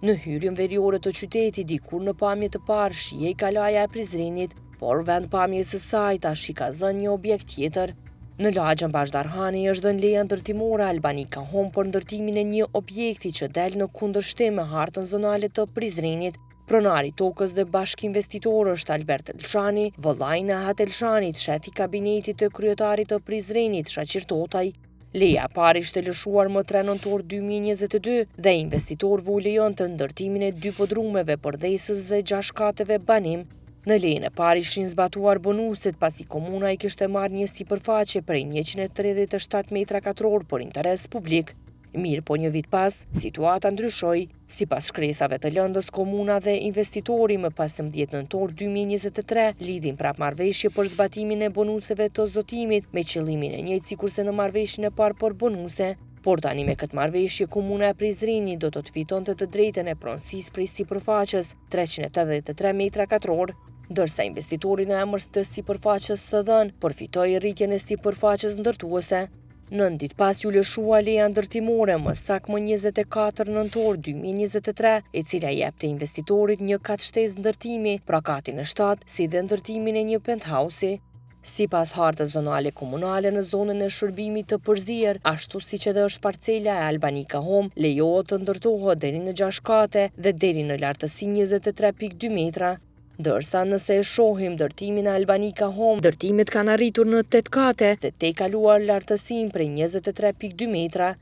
Në hyrjen veriore të qytetit, dikur në pamje të parë shihej Kalaja e Prizrenit, por vend pamjes së saj tash i ka zënë një objekt tjetër. Në lagjen Bazhdarhani është dhënë leja ndërtimore Albanika Home për ndërtimin e një objekti që del në kundërshtim me hartën zonale të Prizrenit. Pronari i tokës dhe bashkëinvestitor është Albert Elshani, vëllai i Nehat Elshanit, shef i kabinetit të kryetarit të Prizrenit, Shaqir Totaj. Leja e parë ishte lëshuar më 3 nëntor 2022 dhe investitorëve u lejonte ndërtimin e dy podrumeve përdhesës dhe 6 kateve banim. Në lejen e parë ishin zbatuar bonuset pasi komuna i kishte marrë një sipërfaqe prej 137 metra katror për interes publik. Mirëpo një vit pas, situata ndryshoi. Sipas shkresave të lëndës, komuna dhe investitori më 15 nëntor 2023 lidhin prapë marrëveshje për zbatimin e bonuseve të zotimit me qëllimin e njëjtë sikurse në marrëveshjen e parë për bonuse. Por tani me këtë marrëveshje komuna e Prizrenit do të fitonte të drejtën e pronësisë prej sipërfaqes 383 metra katror, ndërsa investitori në emër të sipërfaqes së dhënë përfitoi rritjen e sipërfaqes ndërtuese. Nëntë ditë pas iu lëshua leja ndërtimore më saktë më 24 nëntor 2023, e cila jepte investitorit një kat shtesë ndërtimi, pra katin e 7, si dhe ndërtimin e një penthouse-i. Sipas hartës zonale komunale në zonën e shërbimit të përzier, ashtu siç edhe është parcela e Albanika Home, lejohet të ndërtohet deri në 6 kate dhe deri në lartësi 23.2 metra. Ndërsa nëse e shohim ndërtimin e Albanika Home, ndërtimet kanë arritur në 8 kate dhe tejkaluar lartësinë prej 23.2 metra.